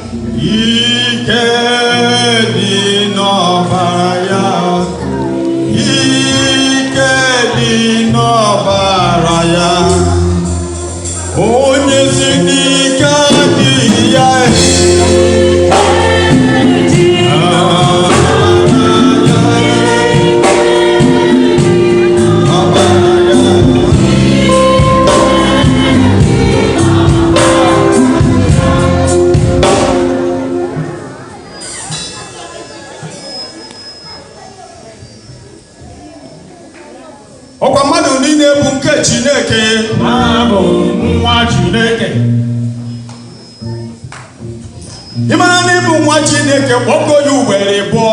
Ike dị n'ọbara ya, ike dị n'ọbara ya, onye si n'ike adịghị ya. Ọbara ya. Ọkwa mmadụ niile bụ nke Chineke. Abụ m nwa Chineke. Ị mara na ịbụ nwa Chineke, kpọkọ ya ugboro ịbụọ.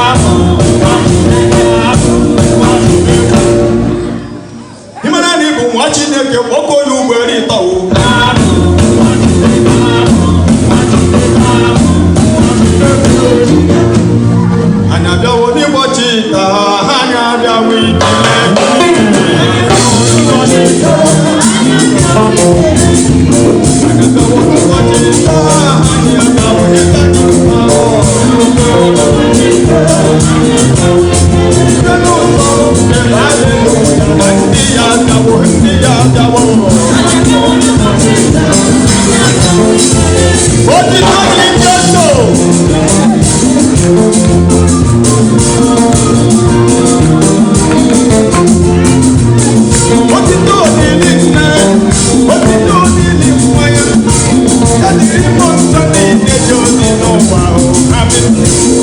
Abụ m nwa Chineke. Abụ m nwa Chineke. Ị mara na ịbụ nwa Chineke, kpọkọ ya ugboro ịtọ o. Abụ m nwa Chineke. Abụ m nwa Chineke. Abụ m nwa Chineke. Anyị abịawo n'ụbọchị taa, anyị abịawo ikele. Anyị abịawo n'ụbọchị taa, anyị abịawo ịta gị mma. Site n'ụzọ nke haleluya, na ndị ya abịawo, ndị ya abịawo. Otito dịrị Jesu. Otito dịrị nne, otito dịrị nwa ya, ya dịrị mmụọ nsọ niile dị ozi n'ụwa o. Amen.